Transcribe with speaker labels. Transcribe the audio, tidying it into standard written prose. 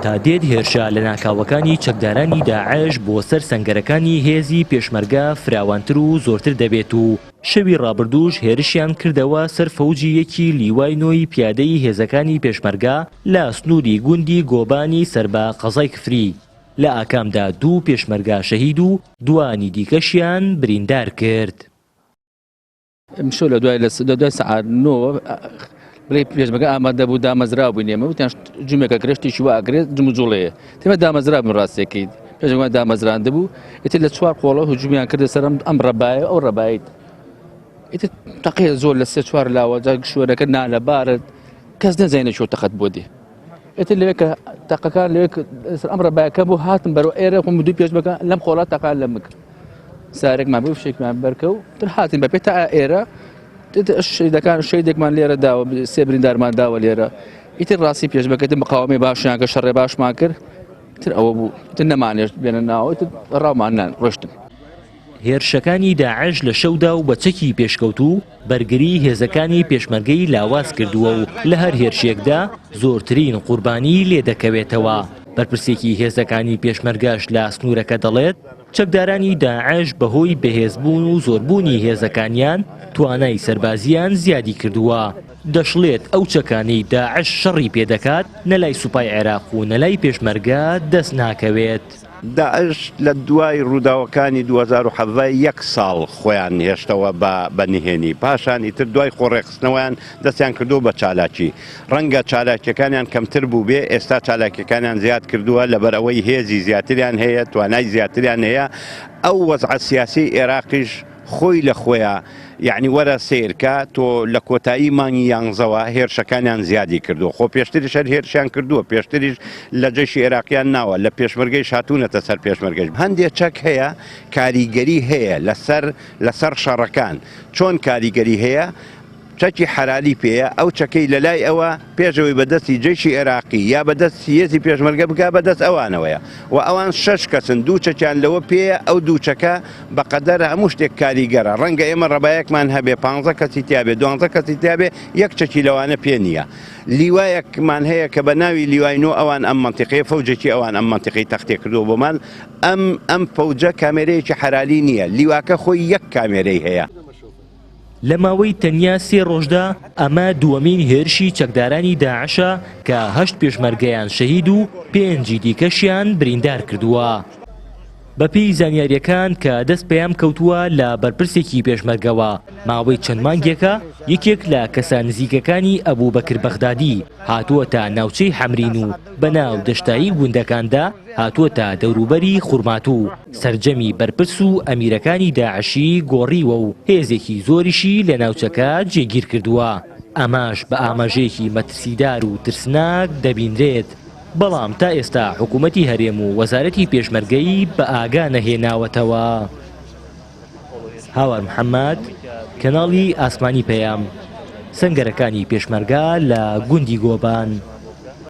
Speaker 1: تا دێت هێرشە لەناکاوەکانی چەکدارانی داعش بۆ سەر سەنگەرەکانی هێزی پێشمەرگە فراوانتر و زۆرتر دەبێت و شەوی ڕابردووش هێرشیان کردەوە سەر فەوجی یەکی لیوای نۆی پیادەی هێزەکانی پێشمەرگە لە سنووری گوندی گۆبانی سەر بە قەزای کفری، لە ئاکامدا دوو پێشمەرگە شەهید و دووانی دیکەشیان بریندار کرد.
Speaker 2: ئەمشەو لە دوای لە دوای سەعات نۆوە بڵێ پێشمەرگە ئامادە بوو دامەزرا بووین ئێمە وتیان جومێکە کرێ شتێکی وا ئەکرێت جموجوڵەیە تێمە دامەزرا بوون ڕاستیەکەی پێشمەرگە دامەزراند بوو ئیتر لە چوار قۆڵە هجومیان کردە سەر ئەم ڕەبایە ئەو ڕەبایت ئیتر تەقەیە زۆر لە سێ چوار لاوە جا شوێنەکە نالەبارت کەس نەزانێ چۆ تەقەت بۆ دێ ئیتر لەوێ کە تەقەکان لەوێ ئەم ڕەبایەکە بوو هاتم بەرەو ئێرە خۆم دوو پێشمەرگە لەم قۆڵا تەقان لە مکرد سارێکمان بوو شێکمان بەرکە و تر هاتین بە پێ تا ئێرە شەیدەکان شەیدێکمان لێرە داوە سێ بریندارمان داوە لێرە ئیتر ڕاستی پێشمەرگە مقاومەی باشیان کە شەڕێ باشمان کرد تر ئەوە بوو تر نەمانێشت بێنە ناوە تر ڕاومان نان ڕۆشتن.
Speaker 1: هێرشەکانی داعش لە شەودا و بە چەکی پێشکەوتوو بەرگری هێزەکانی پێشمەرگەی لاواز کردووە و لە هەر هێرشێکدا زۆرترین قوربانی لێدەکەوێتەوە. بەرپرسێکی هێزەکانی پێشمەرگەش لە سنوورەکە دەڵێت، چەکدارانی داعش بەهۆی بەهێزبوون و زۆربوونی هێزەکانیان توانای سەربازییان زیادی کردووە. دەشڵێت، ئەو چەکانەی داعش شەڕی پێدەکات نە لای سوپای عێراق و نە لای پێشمەرگە دەست ناکەوێت.
Speaker 3: داعش لە دوای ڕووداوەکانی 2017 یەک ساڵ خۆیان هێشتەوە بە بە نهێنی، پاشان ئیتر دوای خۆڕێکخستنەوەیان دەستیان کردووە بە چالاکی. ڕەنگە چالاکیەکانیان کەمتر بووبێ، ئێستا چالاکیەکانیان زیاد کردووە لەبەرئەوەی هێزی زیاتریان هەیە، توانای زیاتریان هەیە، ئەو وەزعە سیاسیەی ئێراقیش خۆی لە خۆیا یەعنی وەرە سەیرکە تۆ لە کۆتایی مانگی یانزەوە هێرشەکانیان زیادی کردووە، خۆ پێشتریش هەر هێرشیان کردووە، پێشتریش لە جەیشی ئێراقیان ناوە، لە پێشمەرگەیش هاتوونەتە سەر پێشمەرگەش، هەندێ چەک هەیە کاریگەری هەیە لەسەر لەسەر شەڕەکان، چۆن کاریگەری هەیە؟ چەکی حەرالی پێیە، ئەو چەکەی لەلای ئەوە پێش ئەوەی بە دەستی جەیشی ئێراقی یا بە دەستی هێزی پێشمەرگە بگا بە دەست ئەوانەوەیە و ئەوان شەش کەسن دوو چەکیان لەوە پێیە ئەو دوو چەکە بە قەدەر هەموو شتێک کاریگەرە ڕەنگە ئێمە ڕەبایەکمان هەبێ پانزە کەسی تیابێ دوانزە کەسی تیابێ یەک چەکی لەوانە پێ نییە لیوایەکمان هەیە کە بە ناوی لیوای نۆ ئەوان ئەم مەنتیقەیە فەوجێکی ئەوان ئەم مەنتیقەی تەختێ کردووە بۆمان ئەم ئەم فەوجە کامێرەیەکی حەرالی نییە لیواکە خۆی یەک کامێرەی هەیە.
Speaker 1: لە ماوەی تەنیا سێ ڕۆژدا ئەمە دووەمین هێرشی چەکدارانی داعشە کە هەشت پێشمەرگەیان شەهید و پێنجی دیکەشیان بریندار کردووە. بەپێی زانیارییەکان کە دەست پەیام کەوتووە لە بەرپرسێکی پێشمەرگەوە، ماوەی چەند مانگێکە یەکێک لە کەسە نزیکەکانی ئەبوبەکر بەغدادی هاتووەتە ناوچەی حەمرین و بەناو دەشتایی گوندەکاندا هاتووەتە دەوروبەری خورماتوو، سەرجەمی بەرپرس و ئەمیرەکانی داعشی گۆڕیوە و هێزێکی زۆریشی لە ناوچەکە جێگیر کردووە، ئەمەش بە ئاماژەیەکی مەترسیدار و ترسناک دەبینرێت، بەڵام تا ئێستا حکوومەتی هەرێم و وەزارەتی پێشمەرگەی بە ئاگا نەهێناوەتەوە. هاوار محەمەد، کەناڵی ئاسمانی پەیام، سەنگەرەکانی پێشمەرگە لە گوندی گۆبان.